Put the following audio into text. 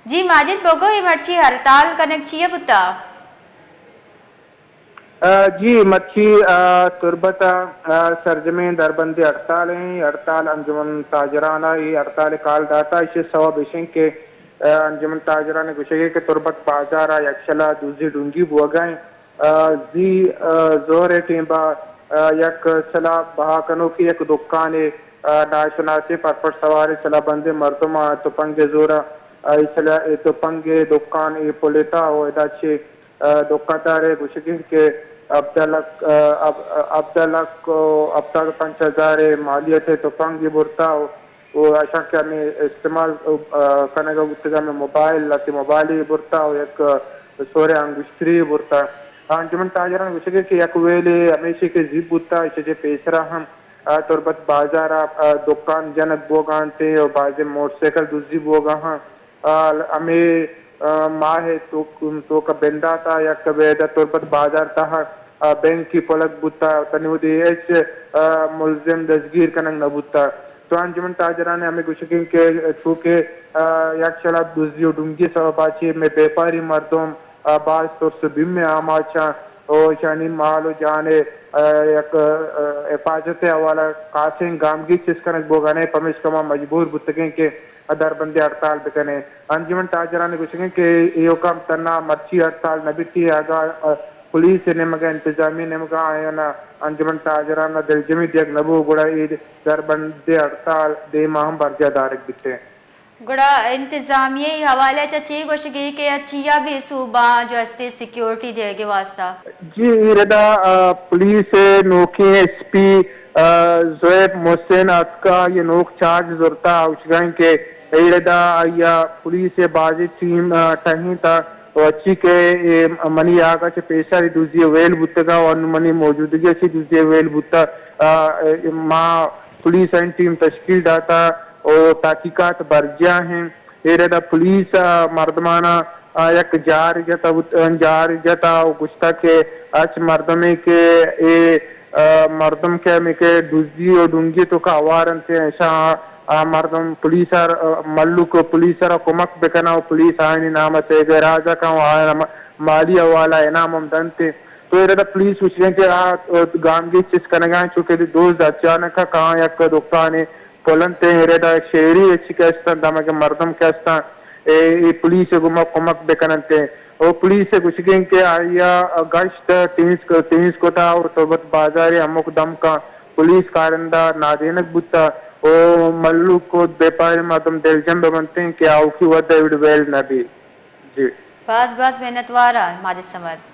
جی ماجد بگو، اے مرچی ہڑتال کنگ چیا بوتا؟ آ، جی، مرچی، آ، تربت ء، آ، سرجمیں دربندی ہڑتال ایں۔ ہڑتال انجمن تاجران ء اے ہڑتال ء کال داتا، ایشی سوب ایش انت کہ، آ، انجمن تاجران ء گوشگ ء کہ تربت بازار ء یکشلا دزی ڈونگی بوگا انت۔ آ، زی، آ، زہر ء ٹیم با، آ، یک سلاہ بہا کنوکی یک دکانے، آ، ناشناسیں پرپٹ سواریں سلاہ بندیں مردم ء تپنگ ء زور ء، آ، اے سلاہ، اے تپنگ ء دکان اے پلیتا و ادا چہ آ، دکاندار ء گوشگ انت کہ ہبدہ لکھ، آ، ہب-، ہبدہ لکھ و ہپتاد و پنچ ہزار ء مالیت ء تپنگے برتا و، و اشاں کہ ہمے استعمال، آ، کنگ ء بوتگ ہمے موبائل، لہتے موبائلے برتا و یک سورے انگشتری برتا۔ انجمن تاجران گوشگ انت کہ یک ویلے ہمیشی کہ زیب بوتا، ایشی چہ پیسرا ہم، آ، تربت بازار ء، آ، دکان جنگ بوگا انت و بازیں موٹر سائیکل دزی بوگا ہاں۔ آ، ہمے، آ، ماہ ء توک، توک ء بندات ء یک ابید ء تربت بازار تہ ء، آ، بینکی پلگ بوت ء تنی وھدی ہچ، آ، ملزم دزگیر کنگ نہ بوت۔ تو انجمن تاجران ء ہمے گوشگ انت کہ چونکہ، آ، یک شلا دزی و ڈونگی سبب ء چہ مئے بیپاری مردم، آ، باز ترس و بیم ء آماچ انت و ایشانی مال و جان ء، آ، یک، آ، حفاظت ء حوالہ خاصیں گامگیج چست کنگ بوگا نہ، پمیشکا ما مجبور بوتگیں کہ دربندی ہڑتال بکنیں۔ انجمن تاجرانی گوشگ انت کہ ایوکا تھنا مرچی ہڑتال نہ بیتی، اگاں، آ، پولیس ء نیمگا، انتظامیہ نیمگا آیانا انجمن تاجرانا دلجمی دیگ نہ بو، گڑا اے دربندی ہڑتال دیما ہم برجاہ دارگ بیتیں۔ گڑا انتظامیہ ء حوالہ چہ چے گوشگی کہ چیا بے سوباں جو استے سیکیورٹی دیگ ء واسطہ؟ جی، اے ردا، آ، پولیس ء نوکیں ایس پی، آ، زویب محسن اتکا، آئی ء نوک چارج زرتا، اوشگائیں کہ اے ردا آئی ء پولیس ء بازیں ٹیم، آ، ٹہینتا و اچی کہ اے منی آگا چہ پیسر اے دزی ء ویل بوتگا و انو منی موجودگی اچی دزی ء ویل بوتا، آ، اے ما پولیس ء ٹیم تشکیل داتا و تحقیقات برجاہ ہیں۔ اے ردا پولیس ء مردماناں، آ، یک جار جتا بوت، جار جتا و گوشتا کہ اچ مردمے کہ اے، آ، مردم کہ ہمے کہ دزی و ڈونگی توکا ہوار انت، اشاں آ مردم پولیس ء، آ، مھلوک پولیس ء را کمک بکناں و پولیس آیانی نام ء سیگ ء راج ء کن و آیاں ما-، مالی حوالہ انعام ہم دنت۔ تو اے ردا پولیس گوشگ انت کہ آ، آ، گامگیج چست کنگا انت، چونکہ دوز اچانک ء کاں یک دکانے پلنت، اے ردا شہری اچ کہ استاں، دمگ مردم کہ استاں، اے، اے پولیس ء گوما کمک بکننت۔ او پولیس ء گوشگ انت کہ آئی ء گشت تینز ک-، تینز کتا اور تربت بازار ء ہمک دمکاں پولیس کارندہ نادینک بوتا۔ او مھلوک و بیپاری مردم دلجم بہ بنت انت کہ آؤکی وھد ء ایوڑ ویل نہ بی۔ جی۔ باز باز منتوار آں ماجد صمد۔